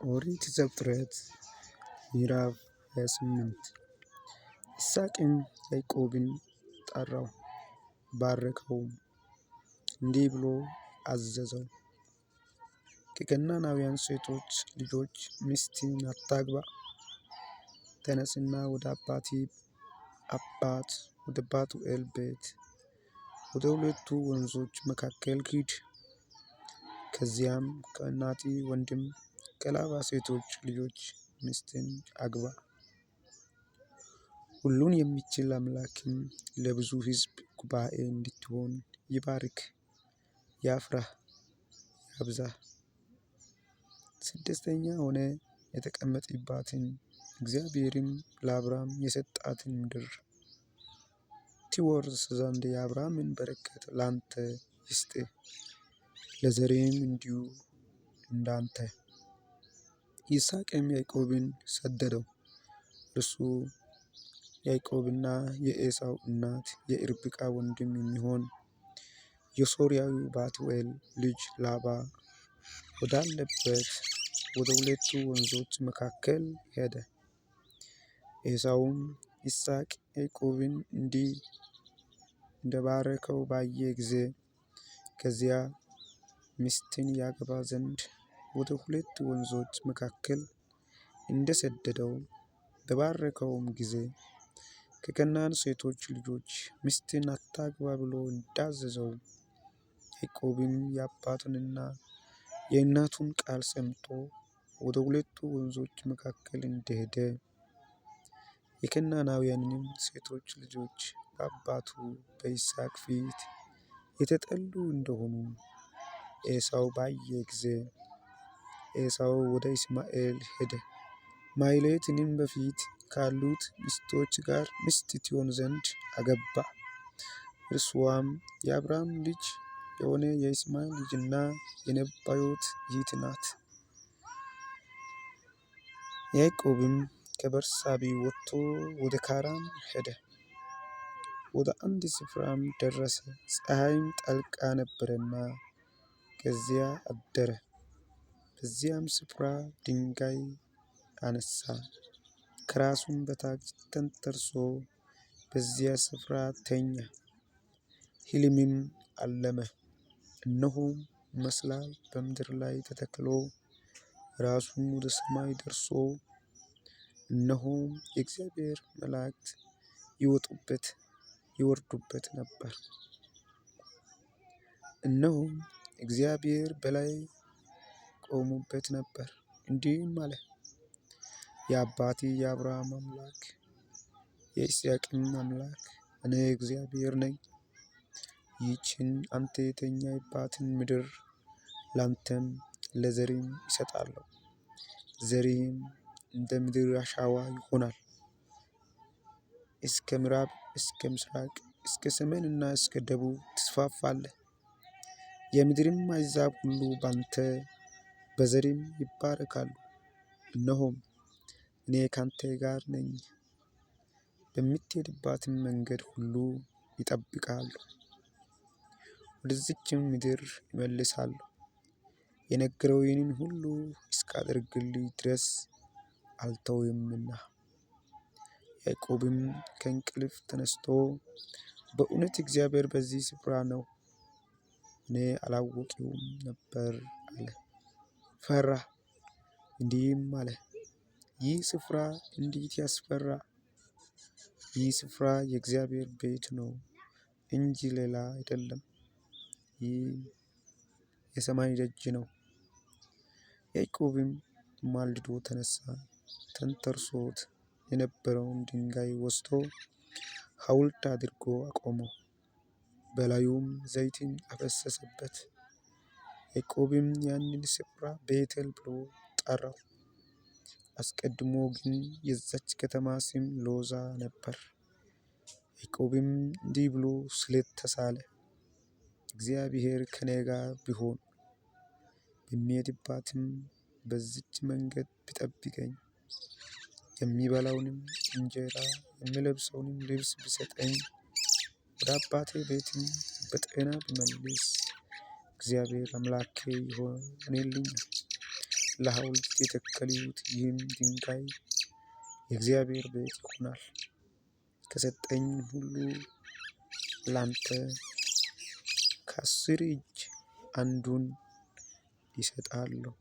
ኦሪት ዘፍጥረት ምዕራፍ 28። ይስሐቅም ያዕቆብን ጠራው፣ ባረከውም፣ እንዲህ ብሎ አዘዘው፦ ከከነዓናውያን ሴቶች ልጆች ሚስትን አታግባ። ተነሥና ወደ አባትህ አባት ወደ ባቱኤል ቤት ወደ ሁለቱ ወንዞች መካከል ሂድ። ከዚያም ከእናትህ ወንድም ከላባ ሴቶች ልጆች ሚስትን አግባ። ሁሉን የሚችል አምላክም ለብዙ ሕዝብ ጉባኤ እንድትሆን ይባርክህ፣ ያፍራህ፣ ያብዛህ። ስደተኛ ሆነህ የተቀመጥህባትን እግዚአብሔርም ለአብርሃም የሰጣትን ምድር ትወርስ ዘንድ የአብርሃምን በረከት ለአንተ ይስጥህ፣ ለዘርህም እንዲሁ እንዳንተ። ይስሐቅም ያዕቆብን ሰደደው። እርሱ ያዕቆብና የዔሳው እናት የርብቃ ወንድም የሚሆን የሶርያዊው ባቱኤል ልጅ ላባ ወዳለበት ወደ ሁለቱ ወንዞች መካከል ሄደ። ዔሳውም ይስሐቅ ያዕቆብን እንዲህ እንደባረከው ባየ ጊዜ ከዚያ ሚስትን ያገባ ዘንድ ወደ ሁለቱ ወንዞች መካከል እንደሰደደው፣ በባረከውም ጊዜ ከከነዓን ሴቶች ልጆች ሚስትን አታግባ ብሎ እንዳዘዘው፣ ያዕቆብም የአባቱንና የእናቱን ቃል ሰምቶ ወደ ሁለቱ ወንዞች መካከል እንደሄደ፣ የከነዓናውያንንም ሴቶች ልጆች በአባቱ በይስሐቅ ፊት የተጠሉ እንደሆኑ ዔሳው ባየ ጊዜ፣ ዔሳው ወደ እስማኤል ሄደ። ማህሌትንም በፊት ካሉት ሚስቶች ጋር ሚስት ትሆን ዘንድ አገባ። እርስዋም የአብርሃም ልጅ የሆነ የእስማኤል ልጅና የነባዮት እኅት ናት። ያዕቆብም ከቤርሳቤህ ወጥቶ ወደ ካራን ሄደ። ወደ አንድ ስፍራም ደረሰ፣ ፀሐይም ጠልቃ ነበርና ከዚያ አደረ። በዚያም ስፍራ ድንጋይ አነሣ፣ ከራሱም በታች ተንተርሶ በዚያ ስፍራ ተኛ። ሕልምም አለመ፣ እነሆም መሰላል በምድር ላይ ተተክሎ ራሱም ወደ ሰማይ ደርሶ፣ እነሆም የእግዚአብሔር መላእክት ይወጡበት ይወርዱበት ነበር። እነሆም እግዚአብሔር በላይ ቆሞበት ነበር፣ እንዲህም አለ፦ የአባትህ የአብርሃም አምላክ የይስሐቅም አምላክ እኔ እግዚአብሔር ነኝ። ይህችን አንተ የተኛህባትን ምድር ላንተም ለዘርህም እሰጣለሁ። ዘርህም እንደ ምድር አሸዋ ይሆናል። እስከ ምዕራብ፣ እስከ ምስራቅ፣ እስከ ሰሜንና እስከ ደቡብ ትስፋፋለህ። የምድርም አሕዛብ ሁሉ ባንተ በዘርህም ይባረካሉ። እነሆም እኔ ካንተ ጋር ነኝ፣ በምትሄድባትም መንገድ ሁሉ እጠብቅሃለሁ፣ ወደዚችም ምድር እመልስሃለሁ። የነገርሁህን ሁሉ እስካደርግልህ ድረስ አልተውህምና። ያዕቆብም ከእንቅልፍ ተነሥቶ በእውነት እግዚአብሔር በዚህ ስፍራ ነው፣ እኔ አላወቅሁም ነበር አለ። ፈራ፣ እንዲህም አለ፦ ይህ ስፍራ እንዴት ያስፈራ! ይህ ስፍራ የእግዚአብሔር ቤት ነው እንጂ ሌላ አይደለም፣ ይህ የሰማይ ደጅ ነው። ያዕቆብም ማልዶ ተነሣ፣ ተንተርሶት የነበረውን ድንጋይ ወስዶ ሐውልት አድርጎ አቆመው፣ በላዩም ዘይትን አፈሰሰበት። ያዕቆብም ያንን ስፍራ ቤቴል ብሎ ጠራው። አስቀድሞ ግን የዚያች ከተማ ስም ሎዛ ነበር። ያዕቆብም እንዲህ ብሎ ስለት ተሳለ፦ እግዚአብሔር ከእኔ ጋር ቢሆን፣ በምሄድባትም በዚች መንገድ ቢጠብቀኝ፣ የሚበላውንም እንጀራ የምለብሰውንም ልብስ ቢሰጠኝ፣ ወደ አባቴ ቤትም በጤና ቢመልስ፣ እግዚአብሔር አምላኬ ይሆንልኛል፣ ለሐውልት የተከልሁት ይህም ድንጋይ የእግዚአብሔር ቤት ይሆናል። ከሰጠኝ ሁሉ ላንተ ከ10 እጅ አንዱን እሰጥሃለሁ።